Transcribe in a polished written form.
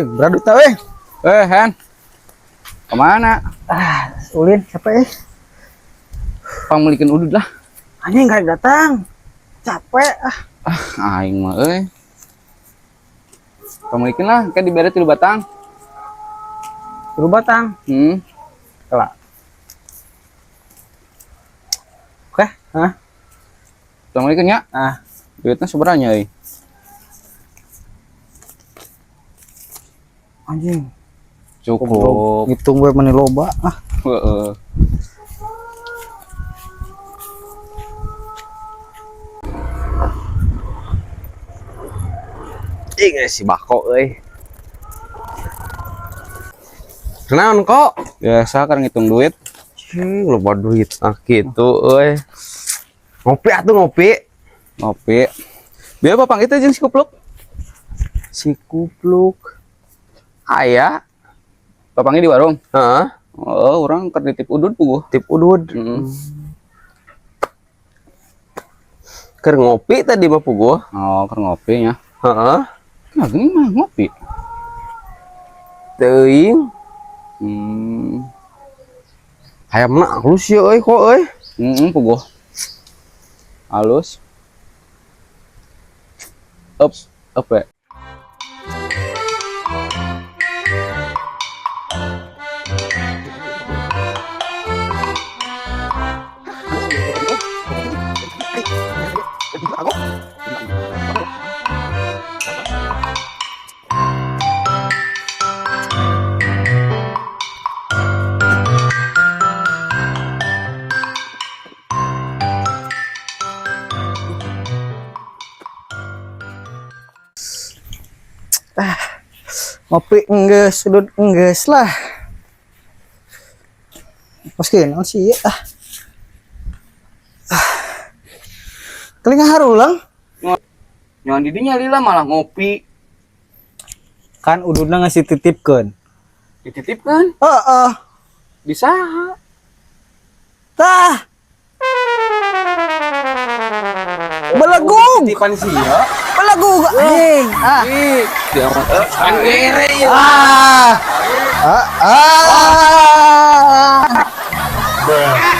Beradut eh. Eh, Hen. Kemana? Ah, ulin siapa eh? Pangmeulikeun udud lah. Anjing karek datang. Capek ah. Ah, aing mah euy. Pangmeulikeun lah, kan dibere 3 batang. 3 batang. Kelak. Oke, hah? Pangmeulikeun nya? Ah. Duitnya seberanya euy? Anjing. Cukup. Ngitung gue meni loba ah. Heeh. Ih, si bako euy. Kenaon kok? Biasa kan ngitung duit. Cing, loba duit ah gitu euy. Ngopi atuh ngopi. Ngopi. Biar papang itu jeung si kupluk. Si kupluk. Aya. Papangnya di warung. Heeh. Oh, orang keur ditip udud puguh. Tip udud. Keur ngopi tadi mah puguh. Oh, keur ngopi nya. Heeh. Nah, gini mah ngopi. Teuing. Hayamna halus ya euy kok euy. Puguh. Halus. Up, up ya. Ngopi enggeus, sudut enggeus lah. Paski naon sih ieu ah. Ah. Telinga harulang. Nyawan didinya lila malah ngopi. Kan ududna ngasih titipkeun. Dititipkeun? Heeh. Bisa. Tah. Belegug. Titipan sih ya. Belegug anjing. Ah. Ih, dia mah ngere ya. Ah. Ah. Ah.